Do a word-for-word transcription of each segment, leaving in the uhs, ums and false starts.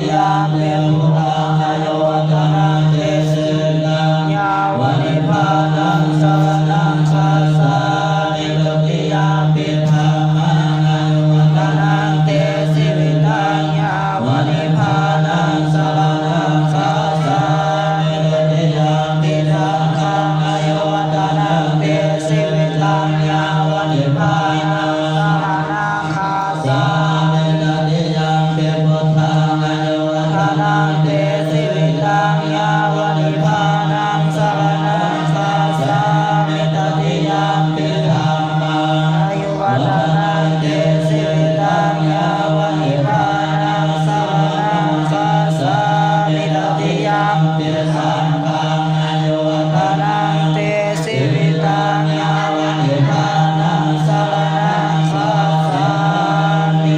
Dutiyampi buddhaṃ āyuvaḍḍhanaṃ te jīvitaṃ yāva nibbānaṃ saraṇaṃ gacchāmi. Dutiyampi dhammaṃ āyuvaḍḍhanaṃ te jīvitaṃ yāva nibbānaṃ saraṇaṃ gacchāmi. Dutiyampi saṅghaṃ āyuvaḍḍhanaṃ te jīvitaṃ yāva nibbānaṃ saraṇaṃ gacchāmi. Tatiyampi buddhaṃ āyuvaḍḍhanaṃ te jīvitaṃ yāva nibbānaṃ saraṇaṃ gacchāmi. Tatiyampi dhammaṃ āyuvaḍḍhanaṃ te jīvitaṃ yāva nibbānaṃ saraṇaṃ gacchāmi. Tatiyampi saṅghaṃ āyuvaḍḍhanaṃ te jīvitaṃ yāva nibbānaṃ saraṇaṃ gacchāmi.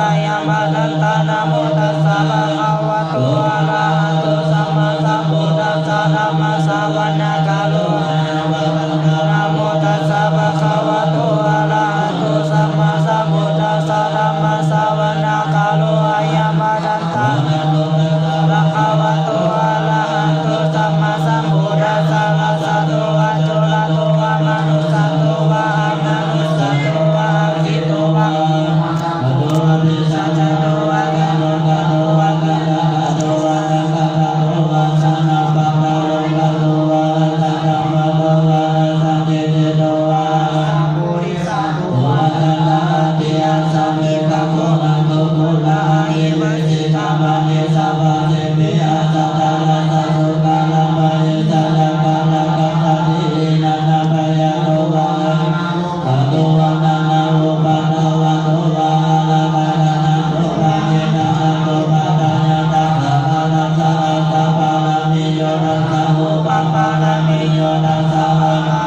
Ayambhadantā. Namo tassa bhagavato arahato sammāsambuddhassa. Dhammassavanakālo ayambhadantā. Namo tassa bhagavato arahato sammāsambuddhassa. Dhammassavanakālo ayambhadantā. Namo tassa bhagavato arahato sammāsambuddhassa. Rājato vā corato vā manussato vā amanussato vā aggito vā udakato vā pisācato vā khāṇukato vā kaṇṭakato vā nakkhattato vā janapadarogato vā rājagambhīro vā rājasacchito vā sappurisaṃ Pubbaññatha atthi, asami saṅgho, na tu pura, ahi vicchikamaṇi, sabbasipi accataracchasūkaramahi, jayakārakattati, hīnanābhayato vā, anākuppado vā, nānāupaddavato vā, ārakkhaṃ bandhanato, paṇītaṃ anupaṇītaṃ, dasa dasapāramiyo, dasa upapāramiyo, dasa anā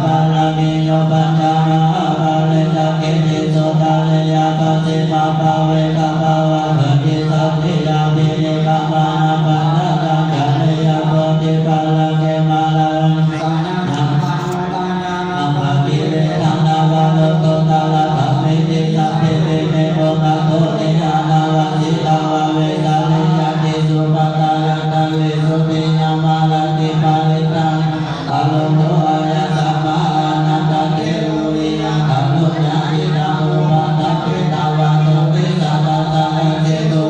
pāramiyo, pañca mahāpariccāge, tisu cariyā, pacchimabbhave gabbhāvakkantiṃ, jātiyā abhinikkhamanaṃ, brahmacariyaṃ bodhipallaṅke, māraṃ asayaṃ brahmapāṇinaṃ, brahmagiriyaṃ navalokuttaradhammeti, sabbepime buddhaguṇe anavajjitā, vessariyā tīsu pāda yattha, visuddhiyā malanti parittaṃ. Ānando āyasmaṃ ānandatthero viya kāruññacittaṃ upaṭṭhapetvā, tumhehi sabbadā acceto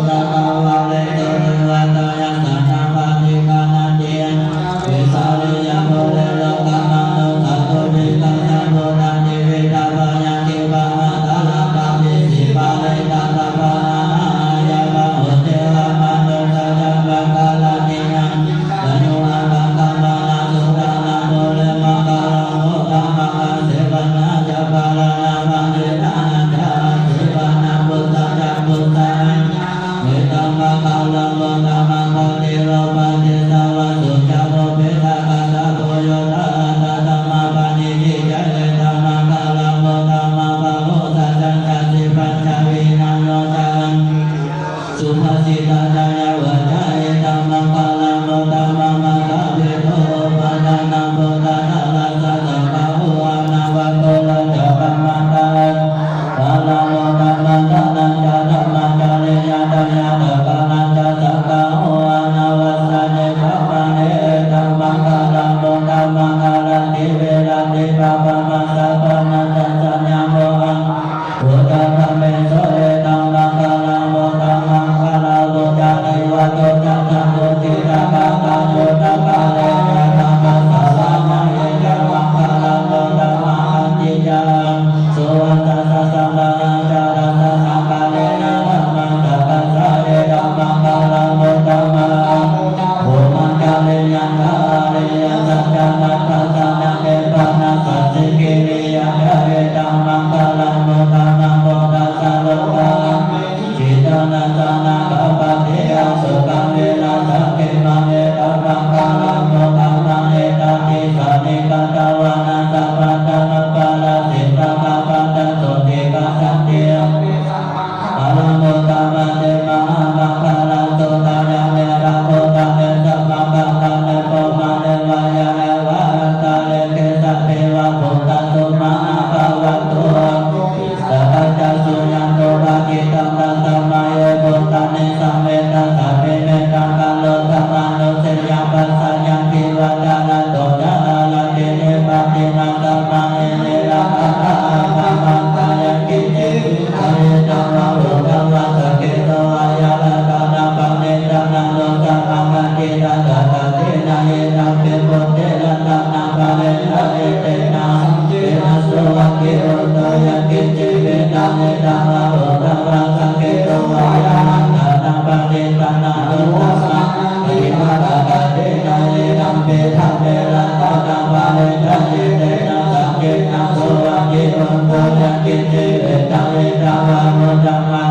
Maye bhūtāni saṃvedhaṃ samiṃ mettaṃ karotha mānusiyā pajāya, divā ca ratto ca haranti neppaṭivatā māyevī laṅkatā aṭṭhaṃ bandhā. Yaṅkiñci vittaṃ idha vā huraṃ vā saggesu vā yā rakkhaṇappaṇidha nānū sammāhatthiyaṃ tathāgatena idampi buddhe ratanaṃ parittaṃ etena saccena suvatthi hotu. Yaṅkiñci vittaṃ idha vā huraṃ vā saggesu vā yā rakkhaṇappaṇidha nānū sammāhatthiyaṃ tathāgatena idampi dhamme ratanaṃ parittaṃ etena saccena suvatthi hotu. Yaṅkiñci vittaṃ idha vā huraṃ vā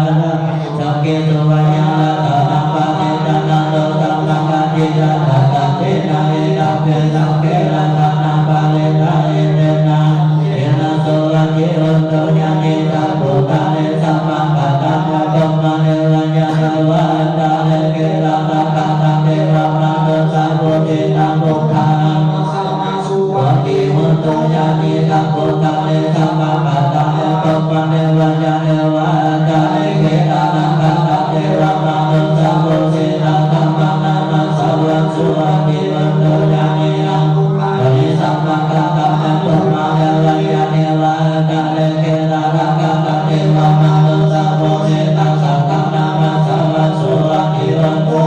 saggesu vā yā rakkhaṇappaṇidha nānū sammāhatthiyaṃ tathāgatena idampi saṅghe ratanaṃ parittaṃ etena saccena suvatthi hotu. Yānīdha bhūtāni samāgatāni bhummāni vā yāni va antalikkhe, tatra gatāni devamanussapūjitaṃ buddhānussavanaṃ suvatthi hotu. Yānīdha bhūtāni samāgatāni bhummāni vā yāni va antalikkhe, tatra gatāni devamanussapūjitaṃ dhammānussavanaṃ suvatthi hotu. Yānīdha bhūtāni samāgatāni bhummāni vā yāni va antalikkhe, tatra gatāni devamanussapūjitaṃ saṅghānussavanaṃ suvatthi hotu.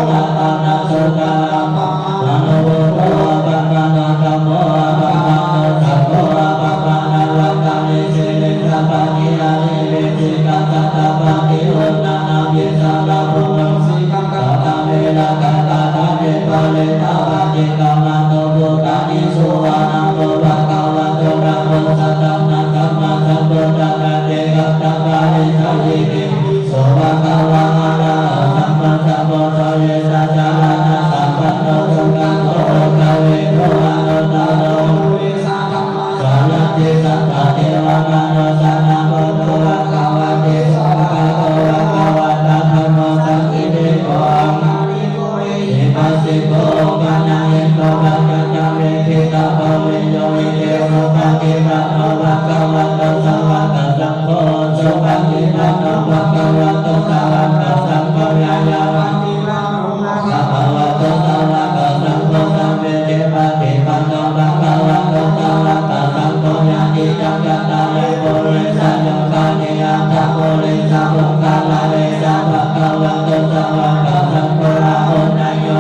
Appamāṇo buddho, appamāṇo dhammo, appamāṇo saṅgho, appamāṇavantāni sirīsapāni, ahi vicchikā satapadī uṇṇānābhī sarabū mūsikā. Katā me rakkhā, katā me parittā, paṭikkamantu bhūtāni. Suvaṇṇo bhagavato dhammo, sattannaṃ sammasambuddhānanti. Kattāparisaṃyutti, so bhagavā arahaṃ sammāsambuddho vijjācaraṇasampanno sugato lokavidū anuttaro purisadammasārathi satthā devamanussānaṃ buddho bhagavāti. Svākkhāto bhagavatā dhammo sandiṭṭhiko akāliko ehipassiko opanayiko paccattaṃ veditabbo viññūhīti. Supaṭipanno bhagavato sāvakasaṅgho, supaṭipanno bhagavato sāvakasaṅgho, ñāyapaṭipanno bhagavato sāvakasaṅgho, sāmīcipaṭipanno bhagavato sāvakasaṅgho, yadidaṃ cattāri purisayugāni aṭṭha purisapuggalā, esa bhagavato sāvakasaṅgho, āhuneyyo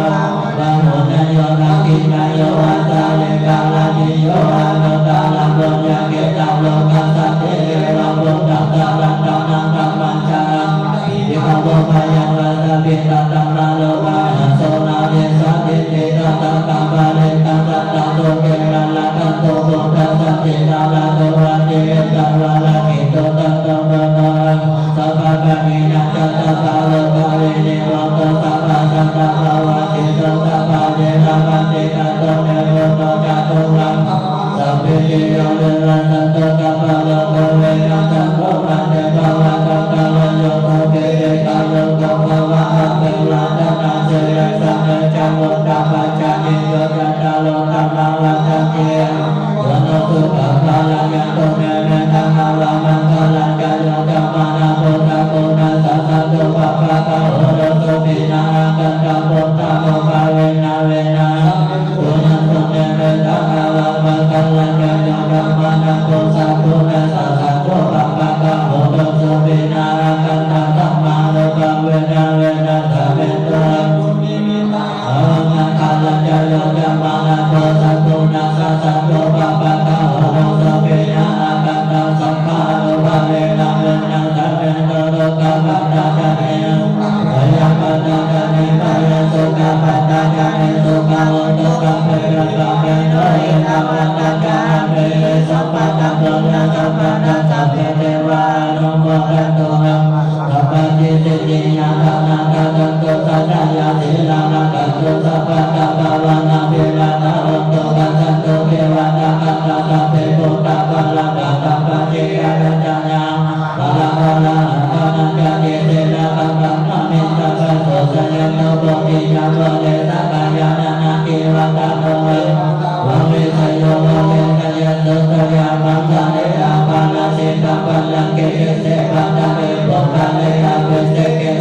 pāhuneyyo dakkhiṇeyyo añjalikaraṇīyo anuttaraṃ puññakkhettaṃ lokassāti. Evaṃ buddhaṃ sarantānaṃ dhammaṃ sarantānaṃ vassāmi, bhāvaṃ bhāvaṃ vassāmi, tathāgato āsuṃ na vessāmīti. Tathāgataparittaṃ sattā sukhiyaṃ rakkhantu buddhasāsanaṃ, rakkho ātivesetvā rakkhito saddhammaṃ sabbapāṇinaṃ ca, sabbarogavinimutto sabbasantāpavajjito sabbaveramatikkanto me buddho ca tuvaṃ bhava. Sabbītiyo vivajjantu sabbarogo vinassatu, mā te bhavatvantarāyo sukhī dīghāyuko bhava. Abhivādanasīlissa niccaṃ vuḍḍhāpacāyino cattāro dhammā vaḍḍhanti: āyu vaṇṇo sukhaṃ balaṃ. Yantu me mettaṃ avamaṅgalañca yo cāmanāpo sakuṇassa saddo pāpaggaho dussupinaṃ akantaṃ buddhānubhāvena vināsamentu. Yantu me mettaṃ avamaṅgalañca yo cāmanāpo sakuṇassa saddo pāpaggaho dussupinaṃ akantaṃ dhammānubhāvena vināsamentu. Yantu me mettaṃ avamaṅgalañca yo cāmanāpo sakuṇassa saddo pāpaggaho dussupinaṃ akantaṃ saṅghānubhāvena vināsamentu. Dukkhappattā ca niddukkhā bhayappattā ca nibbhayā, sokappattā ca nissokā hontu sabbepi pāṇino. Ettāvatā ca amhehi sambhataṃ puññasampadaṃ sabbe devānumodantu sabba sampattisiddhiyā. Dānaṃ dadantu saddhāya, sīlaṃ rakkhantu sabbadā, bhāvanābhiratā hontu, gacchantu devatāgatā. Sabbe buddhā balappattā paccekānañca yaṃ balaṃ arahantānañca, tejena rakkhaṃ bandhāmi sabbaso. Jayanto bodhiyā mūle sakyānaṃ nandivaḍḍhano, evaṃ tvaṃ vijayo hohi jayassu jayamaṅgale. Aparājitapallaṅke sīse paṭhavipokkhare, abhiseke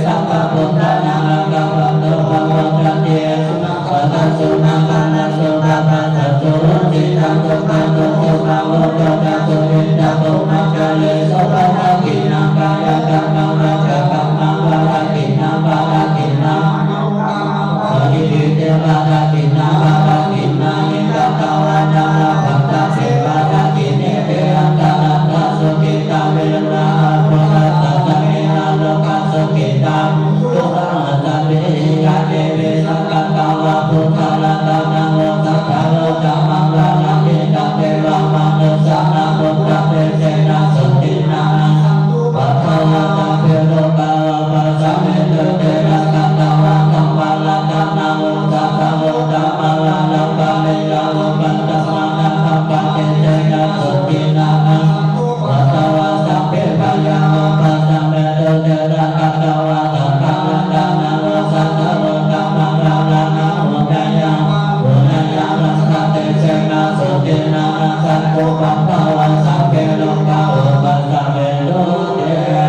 Idaṃ buddhaṃ sabbe yā devi sakkatvā buddharatanaṃ osathaṃ uttamaṃ varaṃ hitaṃ devamanussānaṃ buddhatejena sotthinā asaṃsu bhagavā sabbe rogā vūpasamentu tejasā. Katvā dhammaratanaṃ osathaṃ uttamaṃ varaṃ pariḷāhūpasamanaṃ buddhatejena sotthinā asaṃsu bhagavā sabbe bhayā vūpasamentu tejasā. Katvā saṅgharatanaṃ osathaṃ uttamaṃ varaṃ āhuneyyaṃ pāhuneyyaṃ buddhatejena sotthinā asaṃsu bhagavā sabbe rogā vūpasamentu tejasā.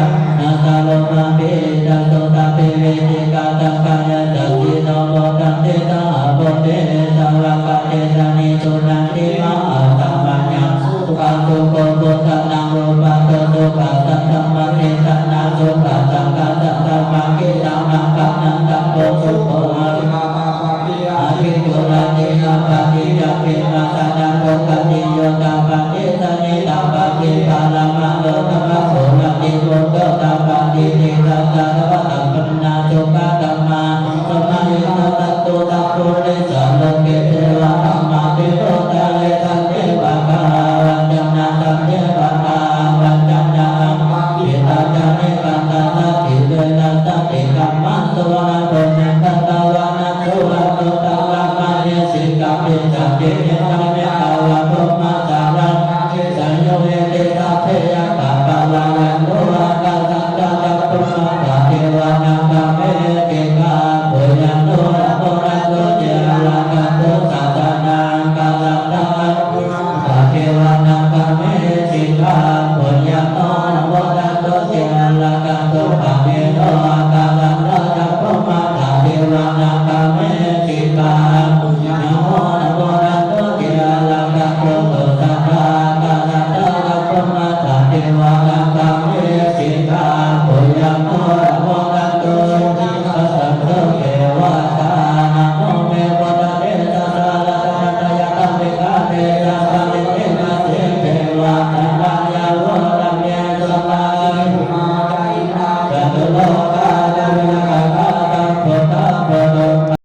Sarvābhiṭhāsu sabbe vicchikā saṅkhāya saṅkhino modanti saha bhūtehi sāvakā te janesutāti. Mahāsamayasu kho sukho buddhānaṃ uppādo, sukhā saddhammadesanā, sukhā saṅghassa sāmaggī, samaggānaṃ tapo sukho. Āgī duggati appaṭividāpi, mā sā na duggati. Yonā pāpū janetā pāpī, pamādo na pāpū vati. Muditā pāpāti, sā ca paṭiggaṇhatu. Sukhā dhammā samayena, tato tapo rissa loke. Devadhammāti lokuttare santipākā, avañcanā santipākā, avañcanā amāpī. Pāṇatiyā ca nikkhantā, santike rissa paṭikkama. Suvaṇṇo na khandhamānā, suvaṇṇo ca mahesī. Kāpiñci ca niddhāmi, tavatthumhi sāraṃ yaṃ. Yo veditabbo pāpū, bhayappattidāno ca, sabbe sattā ca bhūtā ca, devā nāgā mahessikā. Bhūyā no namo rakkhantu, rakkhantu sāsanaṃ. Āgatamha ca devā nāgā mahessikā, bhūyā no namo rakkhantu, rakkhantu pāṇino. Āgatamha ca bhumhā ca, devā nāgā mahessikā, bhūyā no namo rakkhantu, rakkhantu sadā. Āgatamha ca bhumhā ca, devā nāgā mahessikā, bhūyā no namo rakkhantu, rakkhantu devatā. Namo me buddhatejassa, ratanattayassa, abhikkātejassa, iddhībhāsena devā, nāgarāja upasamanaṃ, supaṇṇā ca indā, catulokā ca, vinamānā ca buddhaguṇupasamanaṃ.